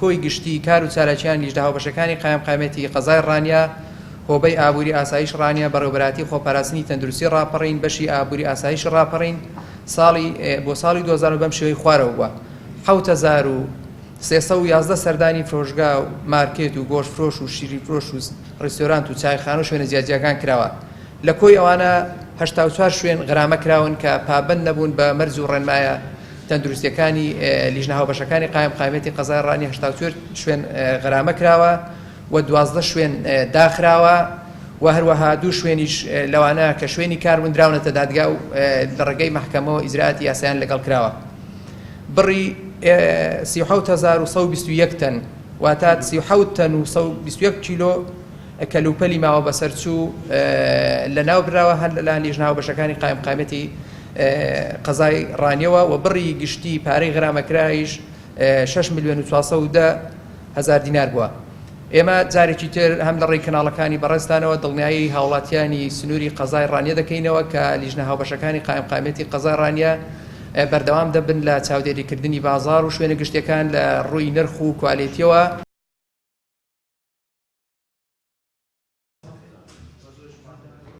کۆی گشتی کار و چالاکییان لیژنە هاوبەشەکانی قایمقامیەتی قەزای ڕانیە، هۆبەی ئابووری ئاسایش ڕانیە، بەڕێوەبەرایەتی خۆپاراستنی تەندروستی ڕاپەڕین، بەشی ئابووری ئاسایشی ڕاپەڕین ساڵی بۆ ساڵی 2000 بەم شێوەی خوارەوە بووە، 7311 سەردانی فرۆشگا و مارکێت و گۆشت فرۆش و شیرین فرۆش و ڕیستۆرانت و چایخانە و شوێنە جیاجیاکان کراوە، لە کۆی ئەوانە 84 شوێن غەرامە کراون کە پابەند نەبوون بە مەرج و ڕێنمایە تەندروستیەکانی لیژنە هاوبەشەکانی قایمقامیەتی قەزای ڕانیە 84 شوێن غەرامە کراوە و 12 شوێن داخراوە و هەروەها دوو شوێنیش لەوانە کە شوێنی کار بوون دراونەتە دادگا و لە ڕێگەی مەحکەمەوە ئیجرائاتی یاسایان لەگەڵ کراوە. بڕی 37121 تەن واتە 37 تەن و 121 کیلۆ کەلوپەلی ماوە بەسەرچوو لەناو براوە هەر لەلایەن لیژنە هاوبەشەکانی قایمقامیەتی قەزای ڕانیەوە و بڕی گشتی پارەی غرامەکرایش 6 ملیۆن و 410 هەزار دینار بووە. ئێمە جارێکی تر هەم لە ڕێی کەناڵەکانی بەڕێزتانەوە دڵنیایی هاوڵاتیانی سنووری قەزای ڕانیە دەکەینەوە کە لیژنە هاوبەشەکانی قایمقامیەتی قەزای ڕانیە بەردەوام دەبن لە چاودێریکردنی بازاڕ و شوێنە گشتیەکان لە ڕووی نرخ و کوالێتیەوە.